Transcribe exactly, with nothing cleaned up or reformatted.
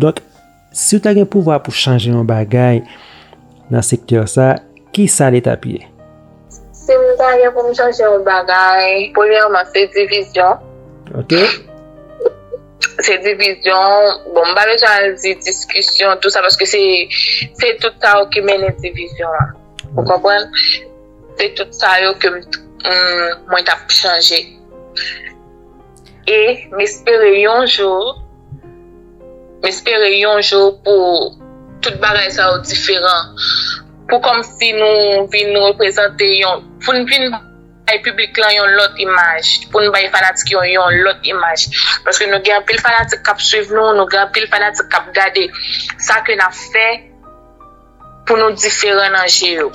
Donk, si w ta gen pouvwa pou chanje yon bagay nan sektè sa, ki sa li t ap ye? Si m ta gen pou m chanje yon bagay, premyèman, se divizyon. Ok. Se divizyon. Bon, m pa bezwen al di diskisyon, tou sa, paske se, se tout sa yo ki mennen divizyon an. Ou konprann? Se tout sa yo ke m, m, mwen t ap chanje. E m espere yon jou, m espere yon jou pou tout bagay sa yo diferan. Pou kòmsi nou vin reprezante yon, pou n vin bay piblik lan yon lòt imaj, pou n bay fanatik yo yon lòt imaj. Paske nou gen anpil fanatik k ap swiv nou, nou gen anpil fanatik k ap gade sa ke n ap fè pou nou diferan nan je yo.